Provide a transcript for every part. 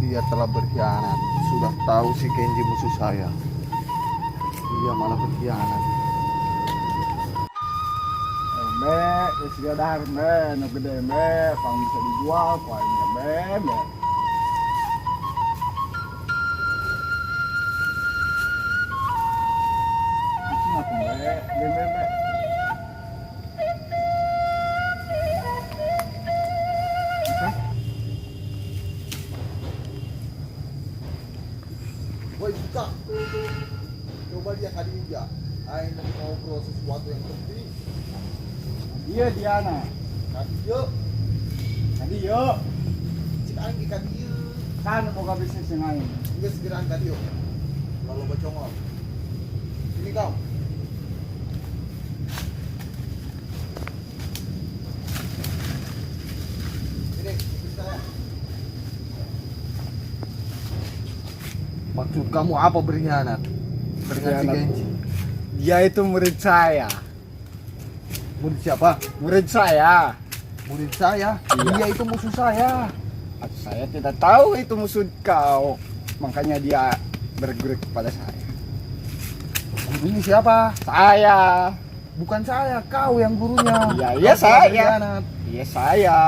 Dia telah berkhianat. Sudah tahu si Genji musuh saya. Dia malah berkhianat. Me, geus gadar me, nu gede me, pang bisa dijual ku aing ge me, me. Kucing aku me, me me me. Bisa? Woi, buka. Coba dia Khadijah. Aing mau ngobrol sesuatu yang penting. Iya Diana. Khadijah, Tadi yuk, cik aing ke Khadijah. kan boga bisnis yang lain. Geus segeraan ka dieu. Lalu bacongol. Sini kau. Sini, ikut saya. Maksud kamu apa berkhianat? Dengan si Berkhianat. Genji. Dia itu murid saya. Murid siapa? Murid saya. Murid saya. Iya. Dia itu musuh saya. Atau saya tidak tahu itu musuh kau. Makanya dia berguru kepada saya. Gurunya siapa? Saya. Bukan saya, kau yang gurunya. Iya, iya, Kau telah saya. berkhianat. Iya saya.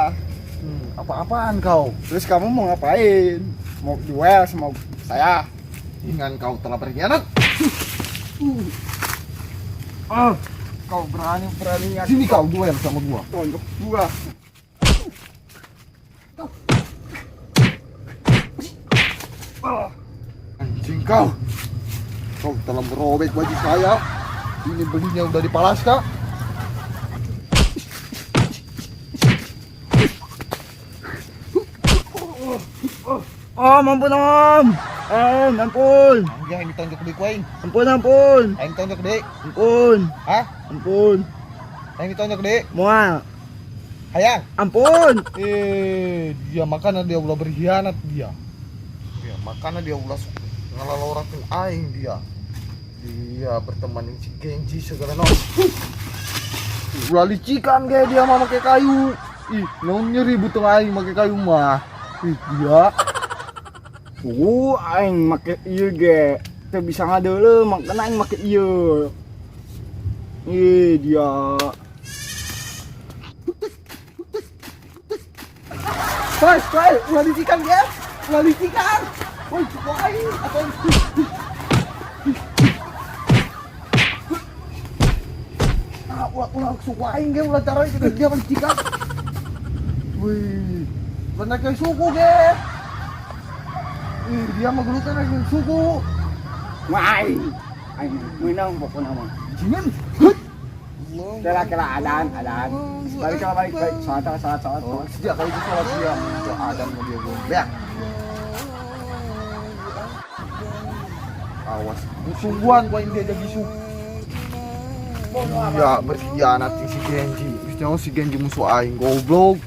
Apa-apaan kau? Terus kamu mau ngapain? Mau duel sama saya? Ingat kau telah berkhianat. Oh, kau berani-beraninya Sini kau duel sama gua. tonjok gua. Anjing kau. Kau telah merobek baju saya. Ini belinya udah di Palaska. Oh, ampun om. Ampun. Anjing aing ditonjok deui ku aing. Ampun, ampun. Aing tonjok deui. Ampun. Hah? Ampun. Aing ditonjok deui. Moal. Hayang. Ampun. Dia makanya dia ulah berkhianat dia. Dia makanya dia ulah ngelalorakeun aing dia. Dia berteman dengan si Genji segala naon. Ulah licikan ge dia mah make kayu. Ih, naon nyeri butuh aing make kayu mah. Ih, dia. Aing make ieu ge. Teu bisa ngadeuleu, makana aing make ieu. Ih, dia. Woi, woi, ulah licikan ge. Ulah licikan. Woi, cukup aing atau Ah, ulah ulah suku aing ge ulah cara itu dia licikan. Wih, bener kayak suku ge. Ih, dia mah gelutan kayak suku. Wah, aing. Aing meunang pokona mah. Jangan. Kira kira adan, adan. Balik kala balik, balik. Salat, salat, salat, Oh, salat. sejak kali itu sholat dia, itu adan mau dia gombek. Awas, sungguhan gua ini dia jadi su. Ya berkhianat si Genji. Terus si Genji musuh aing goblok.